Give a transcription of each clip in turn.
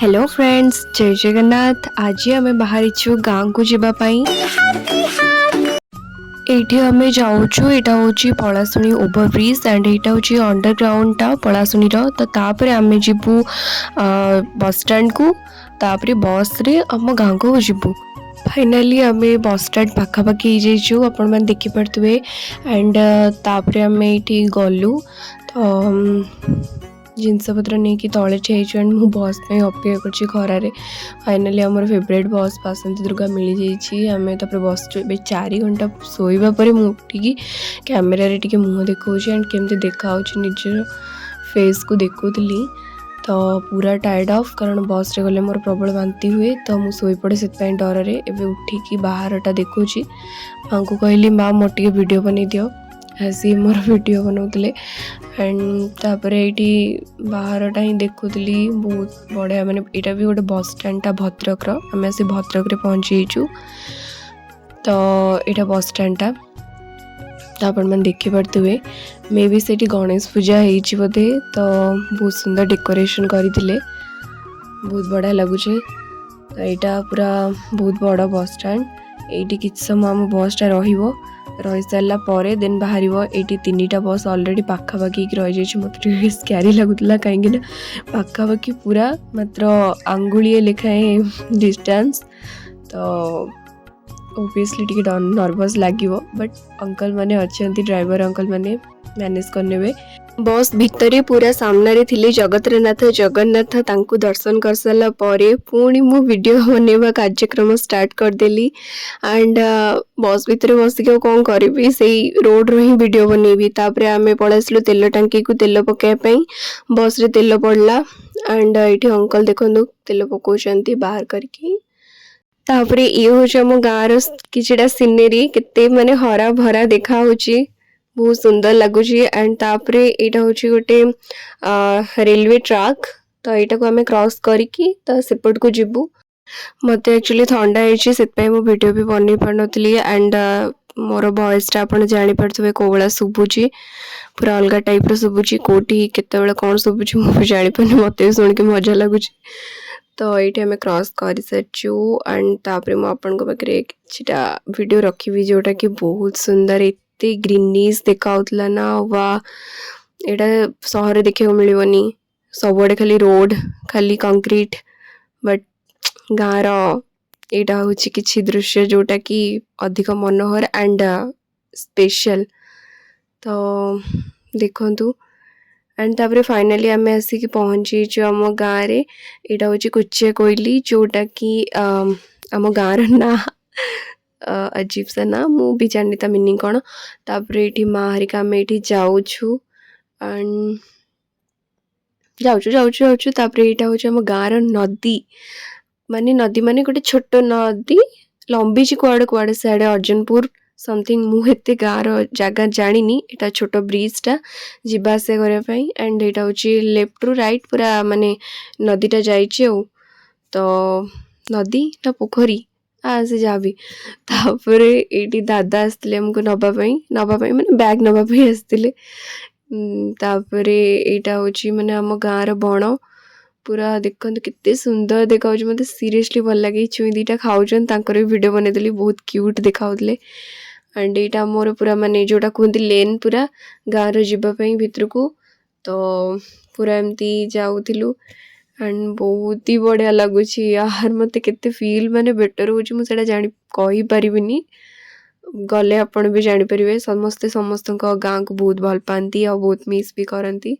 Hello friends, ଜୟ ଜଗନ୍ନାଥ। ଆଜି ଆମେ ବାହାରିଛୁ ଗାଁକୁ ଯିବା ପାଇଁ। ଏଇଠି ଆମେ ଯାଉଛୁ। ଏଇଟା ହେଉଛି ପଳାଶୁଣି ଓଭରବ୍ରିଜ୍ ଆଣ୍ଡ ଏଇଟା ହେଉଛି ଅଣ୍ଡରଗ୍ରାଉଣ୍ଡଟା ପଳାଶୁଣିର। ତ ତାପରେ ଆମେ ଯିବୁ ବସଷ୍ଟାଣ୍ଡକୁ, ତାପରେ ବସ୍ରେ ଆମ ଗାଁକୁ ଯିବୁ। ଫାଇନାଲି ଆମେ ବସଷ୍ଟାଣ୍ଡ ପାଖାପାଖି ହେଇଯାଇଛୁ, ଆପଣମାନେ ଦେଖିପାରୁଥିବେ। ଆଣ୍ଡ ତାପରେ ଆମେ ଏଇଠି ଗଲୁ, ତ ଜିନିଷପତ୍ର ନେଇକି ତଳେ ଠିଆ ହେଇଛୁ ଆଣ୍ଡ ମୁଁ ବସ୍ ପାଇଁ ଅପେକ୍ଷା କରୁଛି ଖରାରେ। ଫାଇନାଲି ଆମର ଫେଭରେଟ୍ ବସ୍ ବାସନ୍ତୀ ଦୁର୍ଗା ମିଳିଯାଇଛି। ଆମେ ତାପରେ ବସିଛୁ ଏବେ। 4 ଘଣ୍ଟା ଶୋଇବା ପରେ ମୁଁ ଉଠିକି କ୍ୟାମେରାରେ ଟିକେ ମୁହଁ ଦେଖାଉଛି ଆଣ୍ଡ କେମିତି ଦେଖାହେଉଛି ନିଜର ଫେସ୍କୁ ଦେଖୁଥିଲି। ତ ପୁରା ଟାୟାର୍ଡ଼ ଅଫ୍, କାରଣ ବସ୍ରେ ଗଲେ ମୋର ପ୍ରବଳ ବାନ୍ତି ହୁଏ, ତ ମୁଁ ଶୋଇପଡ଼େ ସେଥିପାଇଁ ଡରରେ। ଏବେ ଉଠିକି ବାହାରଟା ଦେଖୁଛି। ମାଆଙ୍କୁ କହିଲି, "ମା, ମୋର ଟିକେ ଭିଡ଼ିଓ ବନେଇ ଦିଅ।" ସିଏ ମୋର ଭିଡ଼ିଓ ବନାଉଥିଲେ। ଆଣ୍ଡ ତାପରେ ଏଇଠି ବାହାରଟା ହିଁ ଦେଖୁଥିଲି, ବହୁତ ବଢ଼ିଆ। ମାନେ ଏଇଟା ବି ଗୋଟେ ବସ୍ ଷ୍ଟାଣ୍ଡଟା ଭଦ୍ରକର। ଆମେ ଆସି ଭଦ୍ରକରେ ପହଞ୍ଚି ଯାଇଛୁ। ତ ଏଇଟା ବସ୍ ଷ୍ଟାଣ୍ଡଟା, ତ ଆପଣମାନେ ଦେଖିପାରୁଥିବେ। ମେ ବି ସେଇଠି ଗଣେଶ ପୂଜା ହେଇଛି ବୋଧେ, ତ ବହୁତ ସୁନ୍ଦର ଡେକୋରେସନ୍ କରିଥିଲେ, ବହୁତ ବଢ଼ିଆ ଲାଗୁଛି। ତ ଏଇଟା ପୁରା ବହୁତ ବଡ଼ ବସ୍ ଷ୍ଟାଣ୍ଡ। ଏଇଠି କିଛି ସମୟ ଆମ ବସ୍ଟା ରହିବ, ରହିସାରିଲା ପରେ ଦେନ୍ ବାହାରିବ। ଏଇଠି ତିନିଟା ବସ୍ ଅଲରେଡ଼ି ପାଖାପାଖି ହେଇକି ରହିଯାଇଛି। ମୋତେ ଟିକେ ସ୍କାରି ଲାଗୁଥିଲା, କାହିଁକିନା ପାଖାପାଖି ପୁରା ମାତ୍ର ଆଙ୍ଗୁଳିଏ ଲେଖାଏଁ ଡିଷ୍ଟାନ୍ସ, ତ ଓବିୟସଲି ଟିକେ ନର୍ଭସ୍ ଲାଗିବ। ବଟ୍ ଅଙ୍କଲ୍ ମାନେ ଅଛନ୍ତି, ଡ୍ରାଇଭର ଅଙ୍କଲ୍ ମାନେ ମ୍ୟାନେଜ୍ କରିନେବେ। ବସ୍ ଭିତରେ ପୁରା ସାମ୍ନାରେ ଥିଲେ ଜଗତର ନାଥ ଜଗନ୍ନାଥ। ତାଙ୍କୁ ଦର୍ଶନ କରିସାରିଲା ପରେ ପୁଣି ମୁଁ ଭିଡ଼ିଓ ବନେଇବା କାର୍ଯ୍ୟକ୍ରମ ଷ୍ଟାର୍ଟ କରିଦେଲି। ଆଣ୍ଡ ବସ୍ ଭିତରେ ବସିକି ଆଉ କ'ଣ କରିବି, ସେଇ ରୋଡ଼ରୁ ହିଁ ଭିଡ଼ିଓ ବନେଇବି। ତାପରେ ଆମେ ପଳେଇ ଆସିଲୁ ତେଲ ଟାଙ୍କିକୁ ତେଲ ପକାଇବା ପାଇଁ। ବସ୍ରେ ତେଲ ପଡ଼ିଲା ଆଣ୍ଡ ଏଇଠି ଅଙ୍କଲ୍ ଦେଖନ୍ତୁ ତେଲ ପକାଉଛନ୍ତି ବାହାର କରିକି। ତାପରେ ଇଏ ହେଉଛି ଆମ ଗାଁର କିଛିଟା ସିନେରୀ, କେତେ ମାନେ ହରା ଭରା ଦେଖା ହେଉଛି, ବହୁତ ସୁନ୍ଦର ଲାଗୁଛି। ଆଣ୍ଡ ତାପରେ ଏଇଟା ହେଉଛି ଗୋଟେ ରେଲୱେ ଟ୍ରାକ୍, ତ ଏଇଟାକୁ ଆମେ କ୍ରସ୍ କରିକି ତ ସେପଟକୁ ଯିବୁ। ମୋତେ ଆକ୍ଚୁଆଲି ଥଣ୍ଡା ହେଇଛି, ସେଥିପାଇଁ ମୁଁ ଭିଡ଼ିଓ ବି ବନେଇ ପାରୁନଥିଲି। ଆଣ୍ଡ ମୋର ଭଏସ୍ଟା ଆପଣ ଜାଣିପାରୁଥିବେ କେଉଁ ଭଳିଆ ଶୁଭୁଛି, ପୁରା ଅଲଗା ଟାଇପ୍ର ଶୁଭୁଛି। କେଉଁଠି କେତେବେଳେ କ'ଣ ଶୁଭୁଛି, ମୁଁ ବି ଜାଣିପାରୁନି। ମୋତେ ବି ଶୁଣିକି ମଜା ଲାଗୁଛି। ତ ଏଇଠି ଆମେ କ୍ରସ୍ କରିସାରିଛୁ। ଆଣ୍ଡ ତାପରେ ମୁଁ ଆପଣଙ୍କ ପାଖରେ କିଛିଟା ଭିଡ଼ିଓ ରଖିବି, ଯେଉଁଟାକି ବହୁତ ସୁନ୍ଦର, ଏତେ ଗ୍ରୀନିସ୍ ଦେଖାହେଉଥିଲା ନା, ବା ଏଇଟା ସହରରେ ଦେଖିବାକୁ ମିଳିବନି। ସବୁଆଡ଼େ ଖାଲି ରୋଡ଼, ଖାଲି କଂକ୍ରିଟ। ବଟ୍ ଗାଁର ଏଇଟା ହେଉଛି କିଛି ଦୃଶ୍ୟ, ଯେଉଁଟାକି ଅଧିକ ମନୋହର ଆଣ୍ଡ ସ୍ପେଶାଲ। ତ ଦେଖନ୍ତୁ। ଆଣ୍ଡ ତାପରେ ଫାଇନାଲି ଆମେ ଆସିକି ପହଞ୍ଚିଯାଇଛୁ ଆମ ଗାଁରେ। ଏଇଟା ହେଉଛି କୁଚିଆ କୋଇଲି, ଯେଉଁଟାକି ଆମ ଗାଁର ନାଁ। ଅଜୀବ ସା ନାଁ, ମୁଁ ବି ଜାଣିନି ତା ମିନିଂ କ'ଣ। ତାପରେ ଏଇଠି ମା ହରିକା, ଆମେ ଏଇଠି ଯାଉଛୁ ଆଣ୍ଡ ଯାଉଛୁ, ଯାଉଛୁ, ଯାଉଛୁ। ତାପରେ ଏଇଟା ହେଉଛି ଆମ ଗାଁର ନଦୀ। ମାନେ ନଦୀ ମାନେ ଗୋଟେ ଛୋଟ ନଦୀ ଲମ୍ବିଛି କୁଆଡ଼େ କୁଆଡ଼େ ସିଆଡ଼େ, ଅର୍ଜୁନପୁର ସମଥିଙ୍ଗ। ମୁଁ ଏତେ ଗାଁର ଜାଗା ଜାଣିନି। ଏଇଟା ଛୋଟ ବ୍ରିଜଟା ଯିବା ଆସିବା କରିବା ପାଇଁ। ଆଣ୍ଡ ଏଇଟା ହେଉଛି ଲେଫ୍ଟରୁ ରାଇଟ୍ ପୁରା ମାନେ ନଦୀଟା ଯାଇଛି। ଆଉ ତ ନଦୀ ନା ପୋଖରୀ, ସେ ଯାହା ବି। ତାପରେ ଏଇଠି ଦାଦା ଆସିଥିଲେ ଆମକୁ ନେବା ପାଇଁ, ନେବା ପାଇଁ ମାନେ ବ୍ୟାଗ୍ ନେବା ପାଇଁ ଆସିଥିଲେ। ତାପରେ ଏଇଟା ହେଉଛି ମାନେ ଆମ ଗାଁର ବଣ। ପୁରା ଦେଖନ୍ତୁ କେତେ ସୁନ୍ଦର ଦେଖାଯାଉଛି। ମୋତେ ସିରିୟସଲି ଭଲ ଲାଗେ। ଏଇ ଛୁଇଁ ଦୁଇଟା ଖାଉଛନ୍ତି, ତାଙ୍କର ବି ଭିଡ଼ିଓ ବନେଇଦେଲି, ବହୁତ କ୍ୟୁଟ୍ ଦେଖାଯାଉଥିଲେ। ଆଣ୍ଡ ଏଇଟା ଆମର ପୁରା ମାନେ ଯେଉଁଟା କୁହନ୍ତି ଲେନ୍, ପୁରା ଗାଁର ଯିବା ପାଇଁ ଭିତରକୁ। ତ ପୁରା ଏମିତି ଯାଉଥିଲୁ ଆଣ୍ଡ ବହୁତ ହି ବଢ଼ିଆ ଲାଗୁଛି ୟାର। ମୋତେ କେତେ ଫିଲ୍ ମାନେ ବେଟର୍ ହେଉଛି, ମୁଁ ସେଇଟା ଜାଣି କହିପାରିବିନି। ଗଲେ ଆପଣ ବି ଜାଣିପାରିବେ। ସମସ୍ତେ ସମସ୍ତଙ୍କ ଗାଁକୁ ବହୁତ ଭଲ ପାଆନ୍ତି ଆଉ ବହୁତ ମିସ୍ ବି କରନ୍ତି।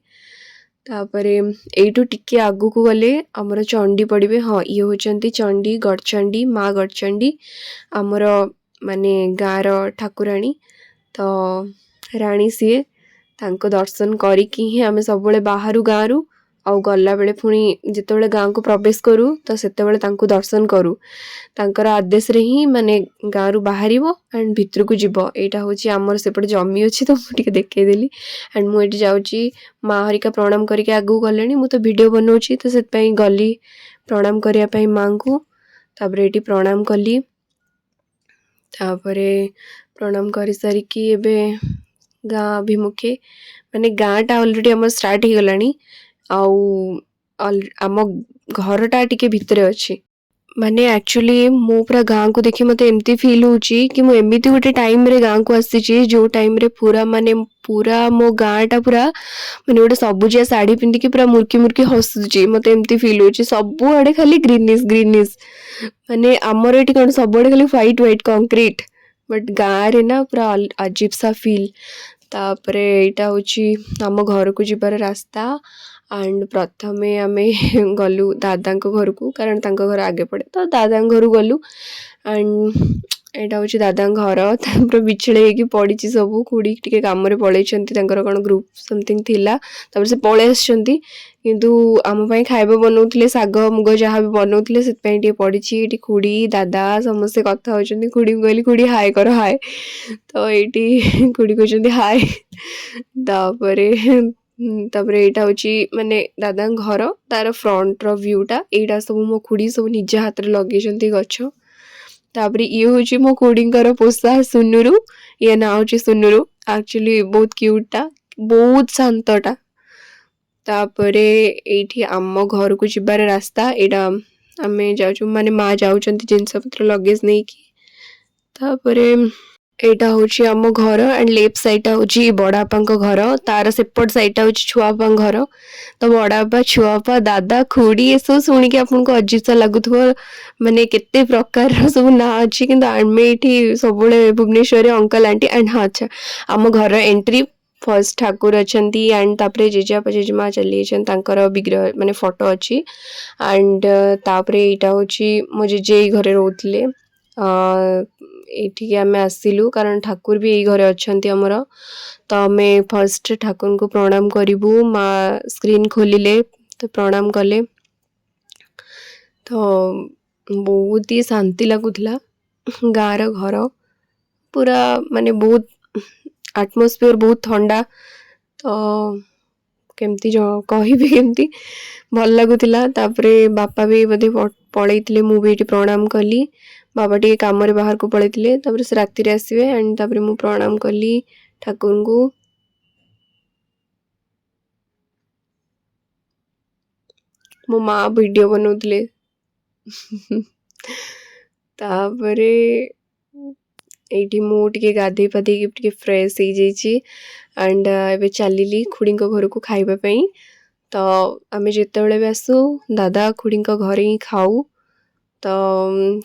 ତାପରେ ଏଇଠୁ ଟିକେ ଆଗକୁ ଗଲେ ଆମର ଚଣ୍ଡୀ ପଡ଼ିବେ। ହଁ, ଇଏ ହେଉଛନ୍ତି ଚଣ୍ଡୀ, ଗଡ଼ଚଣ୍ଡୀ, ମା ଗଡ଼ଚଣ୍ଡୀ, ଆମର ମାନେ ଗାଁର ଠାକୁରାଣୀ, ତ ରାଣୀ ସିଏ। ତାଙ୍କ ଦର୍ଶନ କରିକି ହିଁ ଆମେ ସବୁବେଳେ ବାହାରୁ ଗାଁରୁ, ଆଉ ଗଲାବେଳେ ପୁଣି ଯେତେବେଳେ ଗାଁକୁ ପ୍ରବେଶ କରୁ, ତ ସେତେବେଳେ ତାଙ୍କୁ ଦର୍ଶନ କରୁ। ତାଙ୍କର ଆଦେଶରେ ହିଁ ମାନେ ଗାଁରୁ ବାହାରିବ ଆଣ୍ଡ ଭିତରକୁ ଯିବ। ଏଇଟା ହେଉଛି ଆମର ସେପଟେ ଜମି ଅଛି, ତ ମୁଁ ଟିକେ ଦେଖେଇଦେଲି। ଆଣ୍ଡ ମୁଁ ଏଇଠି ଯାଉଛି, ମା ହରିକା ପ୍ରଣାମ କରିକି ଆଗକୁ ଗଲେଣି। ମୁଁ ତ ଭିଡ଼ିଓ ବନଉଛି, ତ ସେଥିପାଇଁ ଗଲି ପ୍ରଣାମ କରିବା ପାଇଁ ମାଆଙ୍କୁ। ତାପରେ ଏଇଠି ପ୍ରଣାମ କଲି। ତାପରେ ପ୍ରଣାମ କରିସାରିକି ଏବେ ଗାଁ ଅଭିମୁଖେ, ମାନେ ଗାଁଟା ଅଲରେଡ଼ି ଆମର ଷ୍ଟାର୍ଟ ହେଇଗଲାଣି। ଆଉ ଆମ ଘରଟା ଟିକେ ଭିତରେ ଅଛି। ମାନେ ଆକ୍ଚୁଆଲି ମୁଁ ପୁରା ଗାଁକୁ ଦେଖି ମୋତେ ଏମିତି ଫିଲ୍ ହେଉଛି କି ମୁଁ ଏମିତି ଗୋଟେ ଟାଇମ୍ରେ ଗାଁକୁ ଆସିଛି, ଯେଉଁ ଟାଇମ୍ରେ ପୁରା ମାନେ ପୁରା ମୋ ଗାଁଟା ପୁରା ମାନେ ଗୋଟେ ସବୁଜିଆ ଶାଢ଼ୀ ପିନ୍ଧିକି ପୁରା ମୁର୍କି ମୁର୍କି ହସୁଛି। ମୋତେ ଏମିତି ଫିଲ୍ ହେଉଛି। ସବୁଆଡ଼େ ଖାଲି ଗ୍ରୀନିସ୍ ଗ୍ରୀନିସ୍। ମାନେ ଆମର ଏଠି କ'ଣ ସବୁଆଡ଼େ ଖାଲି ହ୍ୱାଇଟ୍ ହ୍ୱାଇଟ୍ କଂକ୍ରିଟ୍, ବଟ୍ ଗାଁରେ ନା ପୁରା ଅଜୀବ ସା ଫିଲ୍। ତାପରେ ଏଇଟା ହେଉଛି ଆମ ଘରକୁ ଯିବାର ରାସ୍ତା। ଆଣ୍ଡ ପ୍ରଥମେ ଆମେ ଗଲୁ ଦାଦାଙ୍କ ଘରକୁ, କାରଣ ତାଙ୍କ ଘର ଆଗେ ପଡ଼େ, ତ ଦାଦାଙ୍କ ଘରକୁ ଗଲୁ। ଆଣ୍ଡ ଏଇଟା ହେଉଛି ଦାଦାଙ୍କ ଘର। ତାପରେ ବିଛେଡ଼ି ହେଇକି ପଡ଼ିଛି ସବୁ। ଖୁଡ଼ି ଟିକେ କାମରେ ପଳେଇଛନ୍ତି, ତାଙ୍କର କ'ଣ ଗ୍ରୁପ୍ ସମଥିଙ୍ଗ ଥିଲା, ତାପରେ ସେ ପଳେଇ ଆସିଛନ୍ତି। କିନ୍ତୁ ଆମ ପାଇଁ ଖାଇବା ବନଉଥିଲେ, ଶାଗ ମୁଗ ଯାହା ବି ବନଉଥିଲେ, ସେଥିପାଇଁ ଟିକେ ପଡ଼ିଛି। ଏଇଠି ଖୁଡ଼ି, ଦାଦା ସମସ୍ତେ କଥା ହେଉଛନ୍ତି। ଖୁଡ଼ିଙ୍କୁ କହିଲି, "ଖୁଡ଼ି, ହାଏ କର, ହାଏ।" ତ ଏଇଠି ଖୁଡ଼ି କହୁଛନ୍ତି ହାଏ। ତାପରେ ଏଇଟା ହେଉଛି ମାନେ ଦାଦାଙ୍କ ଘର, ତାର ଫ୍ରଣ୍ଟର ଭ୍ୟୁଟା। ଏଇଟା ସବୁ ମୋ ଖୁଡ଼ି ସବୁ ନିଜ ହାତରେ ଲଗେଇଛନ୍ତି ଗଛ। ତାପରେ ଇଏ ହେଉଛି ମୋ ଖୁଡ଼ିଙ୍କର ପୋଷା ସୁନୁରୁ। ଇଏ ନାଁ ହେଉଛି ସୁନୁରୁ। ଆକ୍ଚୁଆଲି ବହୁତ କ୍ୟୁଟ୍ଟା, ବହୁତ ଶାନ୍ତଟା। ତାପରେ ଏଇଠି ଆମ ଘରକୁ ଯିବାର ରାସ୍ତା। ଏଇଟା ଆମେ ଯାଉଛୁ, ମାନେ ମା ଯାଉଛନ୍ତି ଜିନିଷ ପତ୍ର ଲଗେଜ ନେଇକି। ତାପରେ ଏଇଟା ହେଉଛି ଆମ ଘର। ଆଣ୍ଡ ଲେଫ୍ଟ ସାଇଡ଼ଟା ହେଉଛି ବଡ଼ବାପାଙ୍କ ଘର, ତାର ସେପଟ ସାଇଡ଼ଟା ହେଉଛି ଛୁଆବାପାଙ୍କ ଘର। ତ ବଡ଼ବାପା, ଛୁଆବାପା, ଦାଦା, ଖୁଡ଼ି, ଏସବୁ ଶୁଣିକି ଆପଣଙ୍କୁ ଅଜୀବ ସା ଲାଗୁଥିବ, ମାନେ କେତେ ପ୍ରକାରର ସବୁ ନାଁ ଅଛି। କିନ୍ତୁ ଆମେ ଏଇଠି ସବୁବେଳେ ଭୁବନେଶ୍ୱରରେ ଅଙ୍କଲ, ଆଣ୍ଟି। ଆଣ୍ଡ ହଁ, ଆଚ୍ଛା, ଆମ ଘର ଏଣ୍ଟ୍ରି ଫର୍ଷ୍ଟ ଠାକୁର ଅଛନ୍ତି। ଆଣ୍ଡ ତାପରେ ଜେଜେବାପା, ଜେଜେମା ଚାଲିଯାଇଛନ୍ତି, ତାଙ୍କର ବିଗ୍ରହ ମାନେ ଫଟୋ ଅଛି। ଆଣ୍ଡ ତାପରେ ଏଇଟା ହେଉଛି ମୋ ଜେଜେ ଏଇ ଘରେ ରହୁଥିଲେ। ଏଇଠିକି ଆମେ ଆସିଲୁ କାରଣ ଠାକୁର ବି ଏଇ ଘରେ ଅଛନ୍ତି ଆମର। ତ ଆମେ ଫର୍ଷ୍ଟ ଠାକୁରଙ୍କୁ ପ୍ରଣାମ କରିବୁ। ମା ସ୍କ୍ରିନ୍ ଖୋଲିଲେ, ତ ପ୍ରଣାମ କଲେ। ତ ବହୁତ ହି ଶାନ୍ତି ଲାଗୁଥିଲା। ଗାଁର ଘର ପୁରା ମାନେ ବହୁତ ଆଟମୋସ୍ଫିୟର ବହୁତ ଥଣ୍ଡା। ତ କେମିତି କହିବି, କେମିତି ଭଲ ଲାଗୁଥିଲା। ତାପରେ ବାପା ବି ବୋଧେ ପଳେଇଥିଲେ। ମୁଁ ବି ଏଇଠି ପ୍ରଣାମ କଲି। ବାବା ଟିକେ କାମରେ ବାହାରକୁ ପଳେଇଥିଲେ, ତାପରେ ସେ ରାତିରେ ଆସିବେ। ଆଣ୍ଡ ତାପରେ ମୁଁ ପ୍ରଣାମ କଲି ଠାକୁରଙ୍କୁ। ମୋ ମା ଭିଡ଼ିଓ ବନଉଥିଲେ। ତାପରେ ଏଇଠି ମୁଁ ଟିକେ ଗାଧେଇ ପାଧେଇକି ଟିକେ ଫ୍ରେଶ୍ ହେଇଯାଇଛି। ଆଣ୍ଡ ଏବେ ଚାଲିଲି ଖୁଡ଼ିଙ୍କ ଘରକୁ ଖାଇବା ପାଇଁ। ତ ଆମେ ଯେତେବେଳେ ବି ଆସୁ, ଦାଦା ଖୁଡ଼ିଙ୍କ ଘରେ ହିଁ ଖାଉ। ତ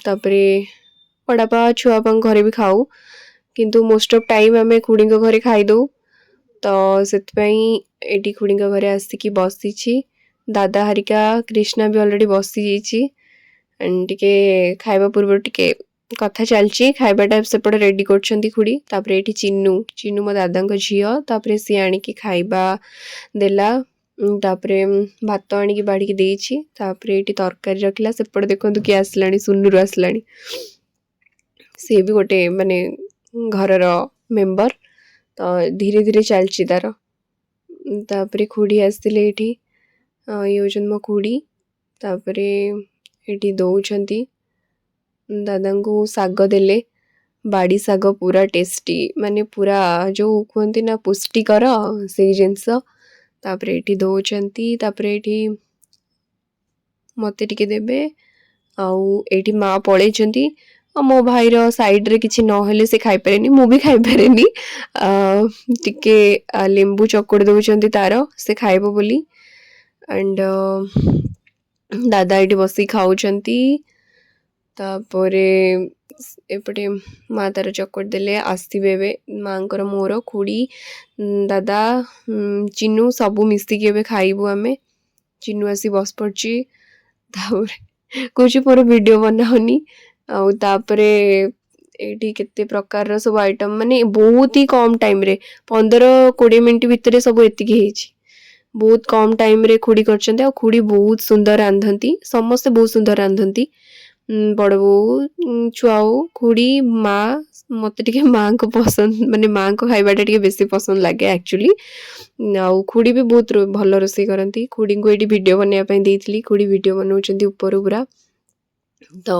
ତାପରେ ବଡ଼ବାପା, ଛୁଆବାପାଙ୍କ ଘରେ ବି ଖାଉ, କିନ୍ତୁ ମୋଷ୍ଟ ଅଫ୍ ଟାଇମ୍ ଆମେ ଖୁଡ଼ିଙ୍କ ଘରେ ଖାଇଦେଉ। ତ ସେଥିପାଇଁ ଏଇଠି ଖୁଡ଼ିଙ୍କ ଘରେ ଆସିକି ବସିଛି। ଦାଦା ହାରିକା, କ୍ରିଷ୍ଣା ବି ଅଲରେଡ଼ି ବସିଯାଇଛି। ଆଣ୍ଡ ଟିକେ ଖାଇବା ପୂର୍ବରୁ ଟିକେ କଥା ଚାଲିଛି। ଖାଇବାଟା ସେପଟେ ରେଡ଼ି କରୁଛନ୍ତି ଖୁଡ଼ି। ତାପରେ ଏଇଠି ଚିନୁ, ଚିନୁ ମୋ ଦାଦାଙ୍କ ଝିଅ। ତାପରେ ସିଏ ଆଣିକି ଖାଇବା ଦେଲା। ତାପରେ ଭାତ ଆଣିକି ବାଢ଼ିକି ଦେଇଛି। ତାପରେ ଏଇଠି ତରକାରୀ ରଖିଲା। ସେପଟେ ଦେଖନ୍ତୁ କିଏ ଆସିଲାଣି, ସୁନୁରୁ ଆସିଲାଣି। ସିଏ ବି ଗୋଟେ ମାନେ ଘରର ମେମ୍ବର। ତ ଧୀରେ ଧୀରେ ଚାଲିଛି ତାର। ତାପରେ ଖୁଡ଼ି ଆସିଥିଲେ ଏଇଠି। ଇଏ ହେଉଛନ୍ତି ମୋ ଖୁଡ଼ି। ତାପରେ ଏଇଠି ଦେଉଛନ୍ତି ଦାଦାଙ୍କୁ ଶାଗ ଦେଲେ, ବାଡ଼ି ଶାଗ, ପୁରା ଟେଷ୍ଟି, ମାନେ ପୁରା ଯେଉଁ କୁହନ୍ତି ନା ପୁଷ୍ଟିକର, ସେଇ ଜିନିଷ। ତାପରେ ଏଇଠି ଦେଉଛନ୍ତି। ତାପରେ ଏଇଠି ମୋତେ ଟିକେ ଦେବେ। ଆଉ ଏଇଠି ମା ପଳେଇଛନ୍ତି। ଆଉ ମୋ ଭାଇର ସାଇଡ଼୍ରେ କିଛି ନହେଲେ ସେ ଖାଇପାରେନି, ମୁଁ ବି ଖାଇପାରେନି। ଟିକେ ଲେମ୍ବୁ ଚକୁଡ଼ି ଦେଉଛନ୍ତି ତାର, ସେ ଖାଇବ ବୋଲି। ଆଣ୍ଡ ଦାଦା ଏଇଠି ବସିକି ଖାଉଛନ୍ତି। ତାପରେ ଏପଟେ ମା ତାର ଚକଟି ଦେଲେ। ଆସିବେ ଏବେ। ମାଙ୍କର, ମୋର, ଖୁଡ଼ି, ଦାଦା, ଚିନୁ ସବୁ ମିଶିକି ଏବେ ଖାଇବୁ ଆମେ। ଚିନୁ ଆସି ବସି ପଡ଼ିଛି। ତାପରେ କହୁଛି, "ମୋର ଭିଡ଼ିଓ ବନାଅନି।" ଆଉ ତାପରେ ଏଇଠି କେତେ ପ୍ରକାରର ସବୁ ଆଇଟମ୍, ମାନେ ବହୁତ ହି କମ୍ ଟାଇମ୍ରେ, 15-20 ମିନିଟ୍ ଭିତରେ ସବୁ ଏତିକି ହେଇଛି। ବହୁତ କମ୍ ଟାଇମ୍ରେ ଖୁଡ଼ି କରିଛନ୍ତି। ଆଉ ଖୁଡ଼ି ବହୁତ ସୁନ୍ଦର ରାନ୍ଧନ୍ତି। ସମସ୍ତେ ବହୁତ ସୁନ୍ଦର ରାନ୍ଧନ୍ତି, ବଡ଼ ବୋଉ, ଛୁଆ ବୋଉ, ଖୁଡ଼ି, ମା। ମୋତେ ଟିକେ ମାଆଙ୍କ ପସନ୍ଦ, ମାନେ ମାଆଙ୍କ ଖାଇବାଟା ଟିକେ ବେଶୀ ପସନ୍ଦ ଲାଗେ ଆକ୍ଚୁଆଲି। ଆଉ ଖୁଡ଼ି ବି ବହୁତ ଭଲ ରୋଷେଇ କରନ୍ତି। ଖୁଡ଼ିଙ୍କୁ ଏଇଠି ଭିଡ଼ିଓ ବନେଇବା ପାଇଁ ଦେଇଥିଲି। ଖୁଡ଼ି ଭିଡ଼ିଓ ବନଉଛନ୍ତି ଉପରୁ ପୁରା। ତ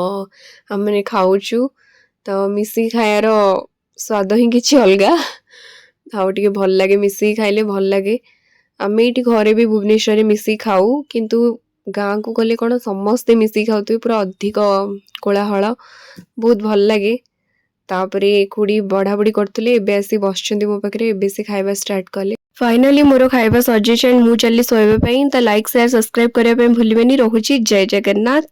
ଆମେ ଖାଉଛୁ। ତ ମିଶିକି ଖାଇବାର ସ୍ୱାଦ ହିଁ କିଛି ଅଲଗା, ଆଉ ଟିକେ ଭଲ ଲାଗେ, ମିଶିକି ଖାଇଲେ ଭଲ ଲାଗେ। ଆମେ ଏଇଠି ଘରେ ବି ଭୁବନେଶ୍ୱରରେ ମିଶିକି ଖାଉ, କିନ୍ତୁ ଗାଁକୁ ଗଲେ କ'ଣ ସମସ୍ତେ ମିଶିକି ଖାଉଥିବେ, ପୁରା ଅଧିକ କୋଳାହଳ, ବହୁତ ଭଲ ଲାଗେ। ତାପରେ ଖୁଡ଼ି ବଢ଼ାବଢ଼ି କରୁଥିଲେ, ଏବେ ଆସି ବସିଛନ୍ତି ମୋ ପାଖରେ। ଏବେ ସେ ଖାଇବା ଷ୍ଟାର୍ଟ କଲେ। ଫାଇନାଲି ମୋର ଖାଇବା ସରିଯାଇଛି ଆଣ୍ଡ ମୁଁ ଚାଲିଲି ଶୋଇବା ପାଇଁ। ତ ଲାଇକ୍, ସେୟାର, ସବସ୍କ୍ରାଇବ୍ କରିବା ପାଇଁ ଭୁଲିବେନି। ରହୁଛି, ଜୟ ଜଗନ୍ନାଥ।